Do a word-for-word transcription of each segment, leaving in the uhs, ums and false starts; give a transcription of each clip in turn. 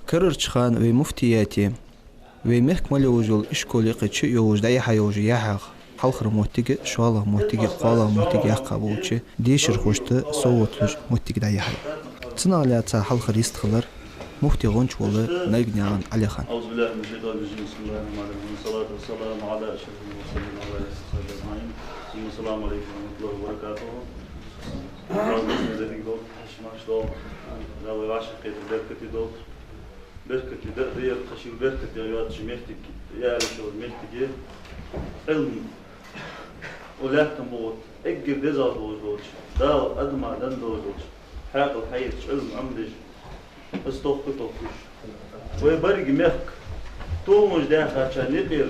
Карарча хана вай муфтияте вай мехка мел йолаш йола ишколе кхы чу а йолаш, дӀаяхьа йолаш яхьагӀ хьалхара моттиге, шоллагӀа моттиге, кхоалагӀа моттиге яьккха болча дешархошта совгӀат луш моттиг дӀаяхьай. Цунах лаьца хьалхара йистхилар муфти гӀонча вола Найгнаькъан Ӏалихан. أعوذ بالله من الشيطان الرجيم. بسم الله الرحمن الرحيم. الصلاة والسلام على أشرف المرسلين وعلى آله وصحبه أجمعين. ثم السلام عليكم ورحمة الله وبركاته. Дала вай вӀашагӀкхетар беркате долда. Беркате да, да ер кхы ший беркате йоацача моттиге, яьлча моттиге, Ӏилма, укх лаьттан букъа тӀа эггара дезагӀа долаш долча, Дала адама денна долаш долча хьаькъал хьаэцача Ӏилма Ӏомадеш, из тохка тохкаш. Вай берригача мехка толамаш даьхачарна юкъера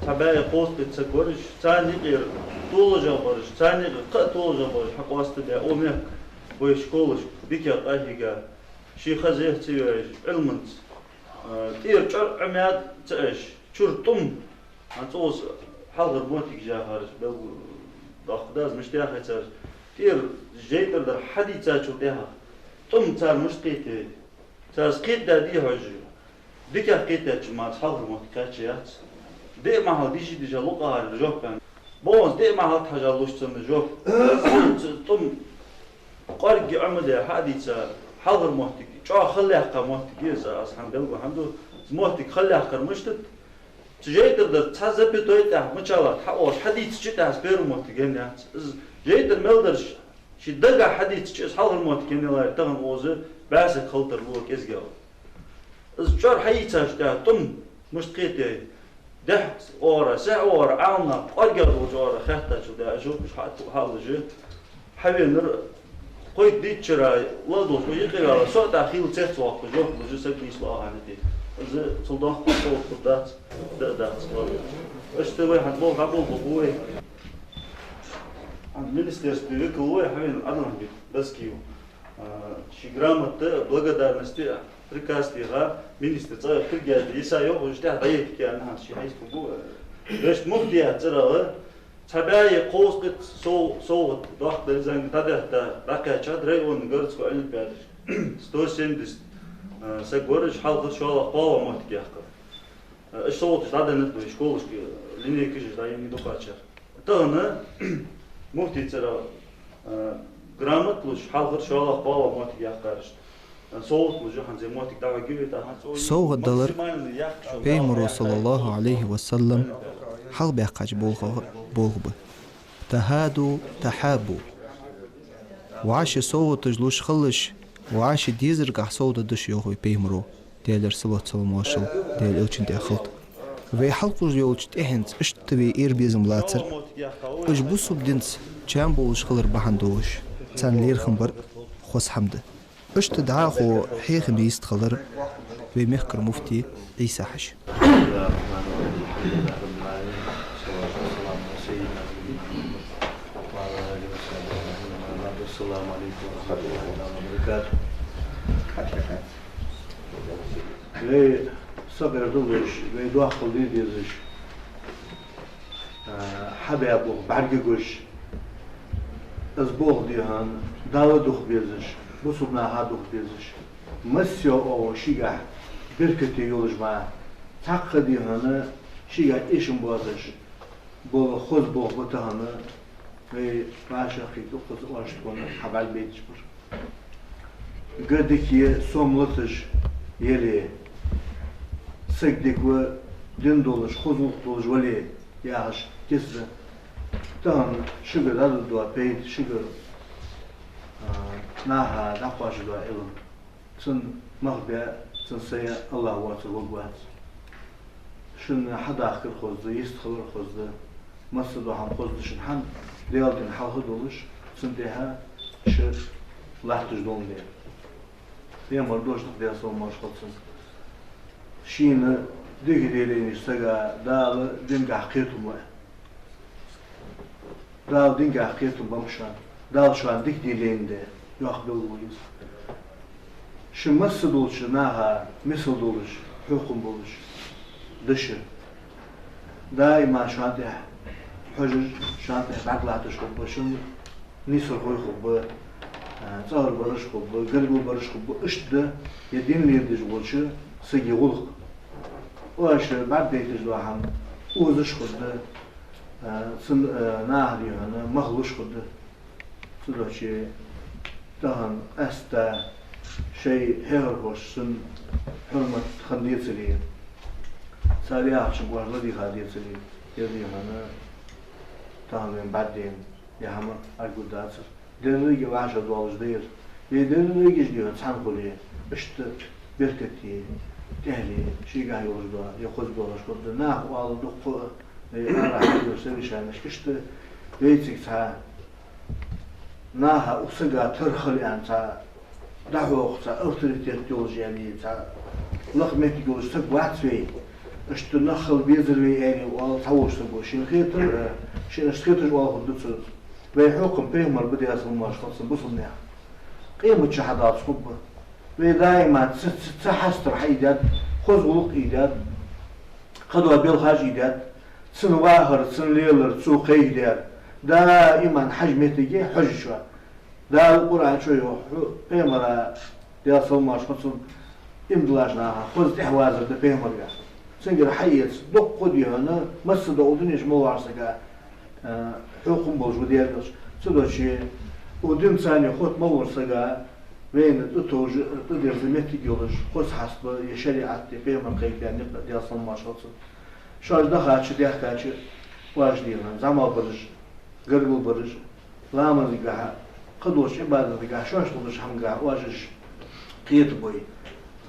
цхьа бӀаь кхузткъеи цхьа саг вараш, царна юкъера толашагӀа бараш, царна юкъера кхы а толашагӀа бараш хьакъоастабаь, укх мехка вай школашка дикагӀа къахьийга, ший хаза ца йоаеш, Ӏилманца, а, тӀера чӀор Ӏомадаь ца Ӏеш, чура тӀум, хӀанз цу хьалхара моттиге яхараш, белгал доккха да из, мишта яхай цар, тӀера жейтӀара дар хьадийцачул тӀехьагӀа тӀум цар мишта кхетаяй, цар из кхетадаьдий хьожаш, дикагӀа кхетадаьчул мара хьалхара моттиг кхаьча яц. Диъ махьал дийша-дийша лу къахьарга жоп аьнна. Бонс диъ махьал хьажа луш цунна жоп. Цу тӀум кӀоарга Ӏомадаь хьадийца, хьалхара моттиг чӀоагӀа хала яьккха моттиг я из, аз хӀанз белгал хӀама ду. Из моттиг хала яьккхар мишта да? Цу жейтӀара дар цхьа запятой тӀехьа мичалат хьаоалаш хьадийцача тӀехьа из первый моттиг енна яц. Из жейтӀара мел дараш ший дагахьа хьадийцача, из хьалхара моттиг енна яларе, тахан укхаза бӀаь саг хила тарлу кӀезигагӀа. Из чӀор хьайийцачул тӀехьагӀа тӀум мишта кхетаяй, дехьа оагӀора, сехьа оагӀора, Ӏаламнаха кӀоарга долча оагӀора хаьттачул тӀехьагӀа, уж хӀама хьа-, хьалуш, хьавенар, кхойтта дийцачара ладувгӀаш ва юкъе ваьлар, со а тӀаккха хийла цецвоаккхаш, жоп луш, саг нийслу аханати. Из цул доккха хӀама хургдац, да а дац, ладувгӀаш. Иштта вай хӀанз болх дӀаболабу вай. ХӀанз министерстве викал ва вай, хьавена Ӏадлан Бик Баскиев. А, ший грамота, благодарности, приказ тӀера министра цӀагӀа кулг яздеш йиса йоах, уж тӀехьа дӀаеттаргья аьнна, хӀанз ший хьайста хургба. Вешта муфтият цӀерагӀа цхьа бӀаь кхузткъеи цхьа сов-, совгӀат дохк дар из, дӀадахьийта, дӀакхаьчад районни городской олимпиадаш. Сто семьдесят, а, саг вараш, хьалхара, шоллагӀа, кхоалагӀа моттиг яьккхар. Уж совгӀаташ дӀаденнад вай школашка, линейкаш дӀаеннай дукхачар. Тахан муфтий цӀерагӀа, а, грамота луш, хьалхара, шоллагӀа, кхоалагӀа моттиг яьккхарашта, а, совгӀат луш, хӀанз из моттиг дӀахьоргья вай тахан. СовгӀат далар Пайхамара, саллаллахӀу Ӏалайхи ва саллам, хьалхабаьккхача болхах болх ба. تهادوا تحابوا. ВӀаши совгӀаташ луш хилалаш, вӀаши дезаргахьа совгӀат деш, йоах вай Пайхамара, Даьлера салот-салам-моаршал Даьла Элчана тӀа хилда. Вай хьалкхувш йолча тӀехьенца иштта вай эр безам лацар, уж бусалба динца чам болаш хилар бахьан долаш, царна лерхӀам бар хоза хӀама да. Иштта дӀахо хьехам йистхилар вай мехкара муфтий Ӏийса-хьажа. السلام عليكم ورحمة الله تعالى وبركاته. Вай сагӀа долаш, вай доккхал де дезаш, а, хьабаь болх бӀаргагуш, из болх, дий хьона, Дала дукха безаш, бусалба наха дукха безаш, массайола оагӀув шийгахьа беркате йолаш ма, цхьаккха, дий хьона, шийгахьа эшам боацаш бола хоза болх ба тахан вай вӀашагӀкхийтта укхаза оаш тхона хьабӀаргабайташ бар. Га дика я, сом лацаш яле, саг дика ва, дин долаш, хоза гӀулакх долаш вале, яхаш кица да. Тахан шугара дӀадоладу пайда, шугара, а, наха дӀакхоачаргда Ӏилма. Цун мах бе, цун сая АллахӀ воацар варгвац. Шун хьадахкар хоза да, йистхилар хоза да, массадола хӀама хоза да шун хӀана, Даьла дин хьалха долаш, цун тӀехьа шу латташ долаш да. Пайхамара дош да, Даьла салам-моаршал хилда цунна. Шийна дика де лайнача сага Дала дингахьа кхетам ба. Дала дингахьа кхетам ба-м шоана, Дала шоана дика де лайнад, йоккха белгало я из. Шо массадолча наха мисал долаш, хьехам болаш да шо. Даим шоана тӀехьа хьожаш, шоана тӀехьа бӀарг латташ хургба шун нийсархой, хургба а, цӀагӀарбараш хургба, гаргалбараш хургба, иштта да ер дин леладеш волча сага гӀулакх. Оаш бӀаргадайташ дола хӀама озаш хургда, а, цун, а, наха дий хьона мах луш хургда. Цудухьа тахан къаьстта шоай хьехархошта цун хьурмат хинна децаре, цар яхачунга оаш ладийгӀа децаре, ер дий хьона тахан вайна бӀаргадайна ер хӀама аргур дацар. Деррига вӀашагӀдоалаш да ер. Вай дерригаш дий хьона цхьана хуле, иштта беркате, тӀехье, шийгахьа йолаш дола ер хоза белхаш хургда. Наха оалар дукха, вай арахьа хьайола совещанешка, иштта вай цига цхьа наха укх сага тара хила аьнна цхьа дӀахьокха, цхьа авторитет йолаш аьле, цхьа лакха моттиг йолаш саг вац вай. Иштта нах хила безар вай аьле оал цхьаволча саго. Шийна хетар, э, шийна иштта хеташ оалар хургда цо. Вай хьокхам пайхамар ба, Даьла салам-моаршал хилда цунна, бусалба наьха. Къематди хьадаллалца хургба. Вай даим цун, цун, цун хьастар хьаийдад, хоза гӀулакх ийдад, кхыдола белхаш ийдад, цун вахар, цун лелар, цо кхайкадаьр даим хьажа моттиге хьожаш ва. Дала Къуръан чу йоах, хьо пайхамара, Даьла салам-моаршал хилда цунна, иман диллача наха хоза тӀехьавазар да пайхамарга. Цунгара хьаэца, дукха дий хьона, массадола дунен чу мел вола сага, а, хьокхам болаш ва Даьла Элча. Цудухьа укх динца хотта мел волча сага вайна тӀатовжа, тӀадерза моттиг йолаш, хоза хьаст ба ер шариӀат, ер пайхамара кхайкадаь никъ, Даьла салам-моаршал хилда цунна. Шоаш дахача, даьхкача, оаш дий хьона зӀамагӀбараш, гаргалбараш, ламазгахьа, кхыдолча Ӏибадатагахьа, шоашта луш хӀамагахьа оаш кхетабой.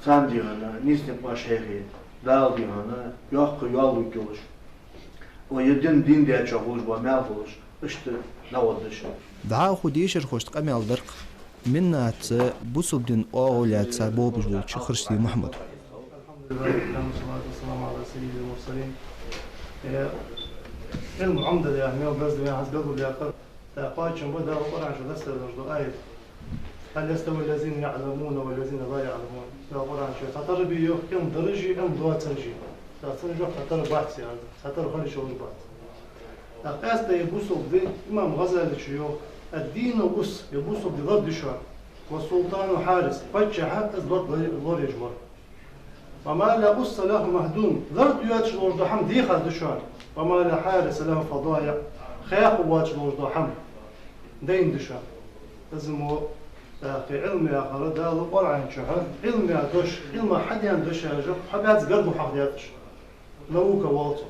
Царна дий хьона нийса никъ оаш хьехе, Дала дий хьона йоккха йоал лургйолаш, вай ер дин, дин даьчоа хулаш бола маьл хулаш, иштта дӀагӀоргда шо. ДӀахо дешархошта къамаьл дар-кх Миннатца бусалба дина оагӀув лаьца болабеш волча Хрустий Мухьмада. الحمد لله، والصلاة والسلام على سيد المرسلين. Э, Ӏилма Ӏомаде яхаш мел даздаь, вайна хьаьса белгалдаьккхар. ТӀаккха кхоачам ба Дала Къуръан чу дассадеш дола аят: «هل يستوي الذين يعلمون والذين لا يعلمون». Дала Къуръан чу цхьатарра бий йоах Ӏилма дараш а, Ӏилма доацараш а. ТӀаккха цун жоп цхьатарра бац яхар да, цхьатарра хила йиш йолаш бац. ТӀаккха къаьстта ер бусалба ди, имам ГӀазалечо йоах: «الدين أس», ер бусалба ди лар да шоана. «والسلطان حارس», паччахь из лар-, лар-, лораеш вар. «وما لا أس له مهدوم», лар доацаш долаш дола хӀама дийха да шоана. «وما لا حارس له فضايع», хаьхо воацаш долаш дола хӀама дайна да шоана. Из мо, тӀаккха Ӏилма яхар Дала Къуръан чу, Ӏилма дош, Ӏилма хьадена дош яжа, хьабаьццара гаргало хьахьоадаьд уж. Наука оал цох.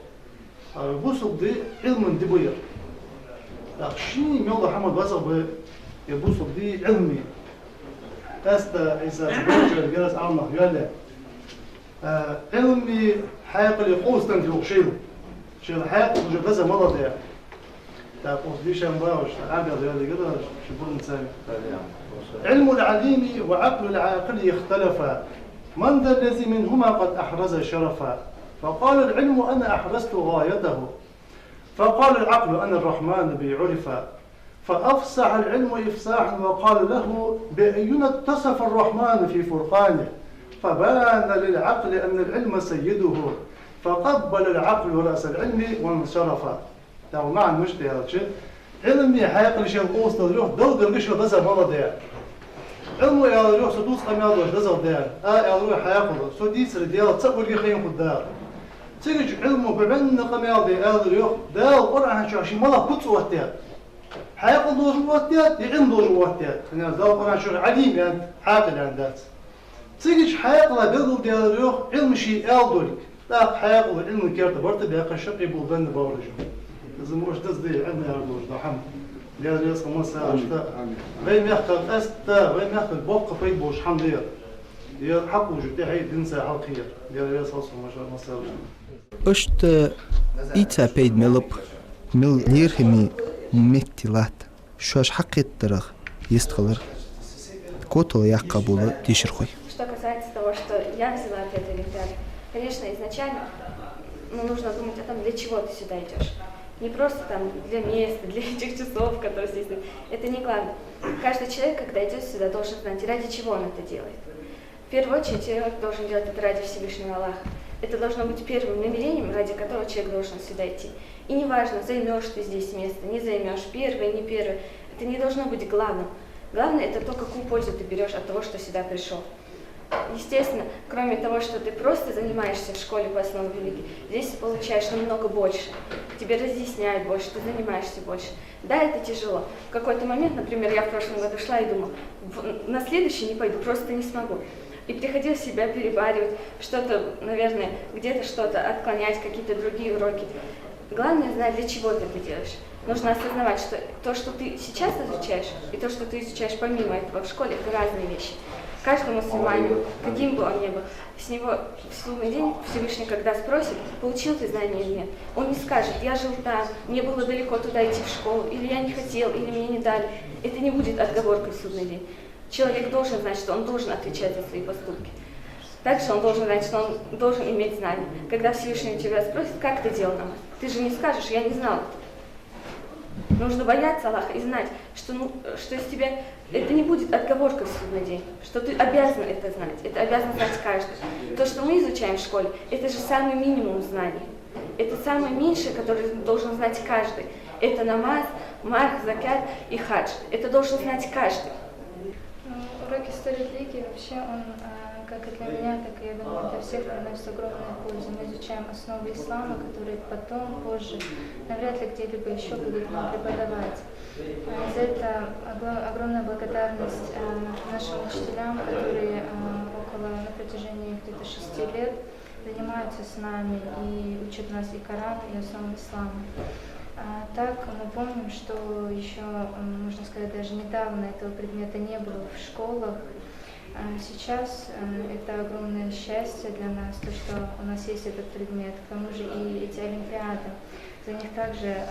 А бусалба ди Ӏилман ди ба ер. ТӀаккха шийна мел дола хӀама дезагӀа ба ер бусалба ди Ӏилма. Къаьстта Ӏийса цу бочар гераз Ӏалам нах йоалае. А, Ӏилмеи хьаькъалеи къовсам тӀа йоах шоайла. Шоайла хьаькъал уже деза ма ладе. Так, ус дийша ма бац, Ӏабел яла гӀадаш, ши буран царна. «علم العليم وعقل العاقل اختلفا، من ذا الذي منهما قد أحرز شرفا؟ فقال العلم أنا أحرزت غايته، فقال العقل أنا الرحمن بي عرفا. فأفصح العلم إفصاحا وقال له: بأينا اتصف الرحمن في فرقانه؟ فبان للعقل أن العلم سيده، فقبل العقل رأس العلم وانصرفا». Дала маӀан мишта аьлча, Ӏилмеи хьаькъалеи шоайла къовсам тӀа йоах, Далла гарга шоайла дезагӀа ма ладе. Ӏилмо аьлар йоах, со дувца къамаьл деш дезагӀа да. А, аьлар йоах хьаькъало, со дийцар Даьла цаӀ волга хайна хургда. Цигача Ӏилмо бӀаьнна къамаьл де аьлар йоах, Дала Къуръан чу ший малав куц оттадаьд. Хьаькъал долаш оттадаьд, е Ӏилма долаш оттадаьд. ХӀана аьлча Дала Къуръан чу Ӏалим аьннад, Ӏакъил аьнна дац. Цигача хьаькъала белгалдаьлар йоах Ӏилма ший аьла долга. ТӀаккха хьаькъало Ӏилма керта барт баьккха шаккхе бола данна бовраж. Из мо уж деза да, Ӏилма яр долаш да хӀама. Даьла раьза хилва массанена. Амин. Вай мехка къаьстта, вай мехка боккха пайда болаш хӀама да ер. Ер хьакхувш тӀехье динца хьалкхе ер. Даьла раьза хилва массанена. Иштта Ӏийса пайда мел ба, мел лерхӀаме метте латт шоаш хьакхетарах йистхилар котало яьккха бола дешархой. Что касается того, что я взяла пятый олимпиаду, конечно, изначально, ну, нужно думать о том, для чего ты сюда идёшь. Не просто там для места, для этих часов, которые здесь. Это не главное. Каждый человек, когда идёт сюда, должен знать, ради чего он это делает. В первую очередь, человек должен делать это ради Всевышнего Аллаха. Это должно быть первым намерением, ради которого человек должен сюда идти. И неважно, займёшь ты здесь место, не займёшь, первый, не первый, это не должно быть главным. Главное — это то, какую пользу ты берёшь от того, что сюда пришёл. Естественно, кроме того, что ты просто занимаешься в школе по основам религии, здесь ты получаешь намного больше. Тебе разъясняют больше, ты занимаешься больше. Да, это тяжело. В какой-то момент, например, я в прошлом году шла и думала: «В-, на следующий не пойду, просто не смогу». И приходилось себя перебаривать, что-то, наверное, где-то что-то отклонять, какие-то другие уроки. Главное знать, для чего ты это делаешь. Нужно осознавать, что то, что ты сейчас изучаешь, и то, что ты изучаешь помимо этого в школе, это разные вещи. Каждый мусульманин, каким бы он ни был, с него в судный день Всевышний, когда спросит, получил ты знания или нет, он не скажет: «Я жил там, мне было далеко туда идти в школу», или «Я не хотел», или «Мне не дали». Это не будет отговоркой в судный день. Человек должен знать, что он должен отвечать за свои поступки. Также он должен знать, что он должен иметь знания. Когда Всевышний у тебя спросит: «Как ты делал намаз?», ты же не скажешь: «Я не знал». Нужно бояться Аллаха и знать, что, ну, что из тебя это не будет отговорка в судный день, что ты обязан это знать. Это обязан знать каждый. То, что мы изучаем в школе, это же самый минимум знаний. Это самое меньшее, которое должен знать каждый. Это намаз, марх, закят и хадж. Это должен знать каждый. Ну, урок истории религии вообще, он, а, как и для меня, так и, я думаю, для всех приносит огромную пользу. Мы изучаем основы ислама, которые потом, позже, навряд ли где-либо еще будут нам преподавать. А, за это огро- огромная благодарность, а, нашим учителям, которые, а, около, на протяжении где-то шести лет занимаются с нами и учат нас и Корану, и основам ислама. А, так, мы помним, что еще, м, можно сказать, даже недавно этого предмета не было в школах. А сейчас, э, это огромное счастье для нас, то, что у нас есть этот предмет. К тому же и эти олимпиады. За них также, э,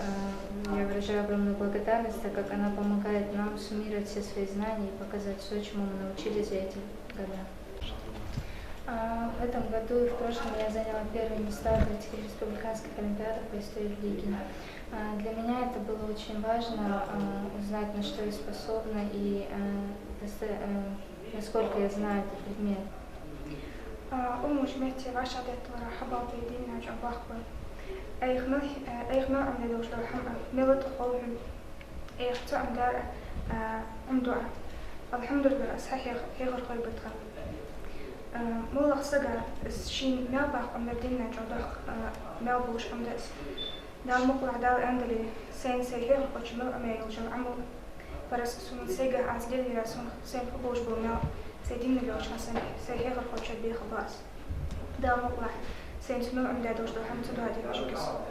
я выражаю огромную благодарность, так как она помогает нам суммировать все свои знания и показать всё, чему мы научились за эти года. А, в этом году и в прошлом я заняла первые места в этих республиканских олимпиадах по истории религии. А, для меня это было очень важно, а, узнать, на что я способна и, а, доста- а, насколько я знаю этот предмет. А, Уммуш, метте вӀашагӀдетталара хьабалтӀа динна чӀоагӀа бахба. Айхмел, айхмел Ӏомаде долаш дола хӀама мел тӀа хул хьона. Айхьа цу Ӏомадар, а, Ӏомаду Ӏа. Алхьамдулиллахь, аз хьехар хой бутхан. А, моллагӀа сага из шийна мел бахка Ӏомадар динна чӀоагӀа доккха, а, мел болаш Ӏомаде аз. Дала мукъалахь, Дала аьннадале, сайна сай хьехархочо мел Ӏомаде йолаш йола Ӏамал, парас сона сайгахьа аз лелаяр, сона сайна фу болаш бола мел, сай динна йолча хана сайна сай хьехархочоа бехаб аз. Дала мукъалахь, сайна цу мел Ӏомаде долаш дола хӀама ца доаде вӀашагӀкхийтта.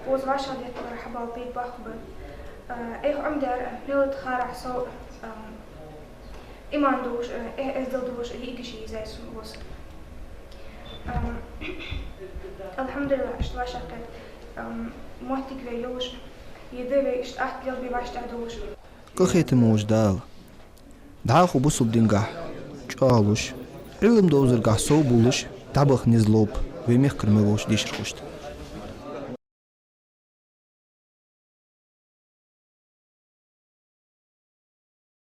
Укхаза вӀашагӀдетталара хьабалтӀа бахба. А, айхьа Ӏомадар мел тӀа харахь со, а, иман долаш, э, эздел долаш йиӀигаш я из сона укхаза. Ам, Алхьамдулиллахь, иштта вӀашагӀкхет, ам, моттиг вай йолаш, е да вай иштта атта лелабе вӀаштӀехьа долаш. Къахетаме волча Дала дӀахо бусалба дингахьа чӀоагӀлуш, Ӏилма довзаргахьа сов болаш, дӀабаха низ лолба вай мехкара мел волча дешархошта.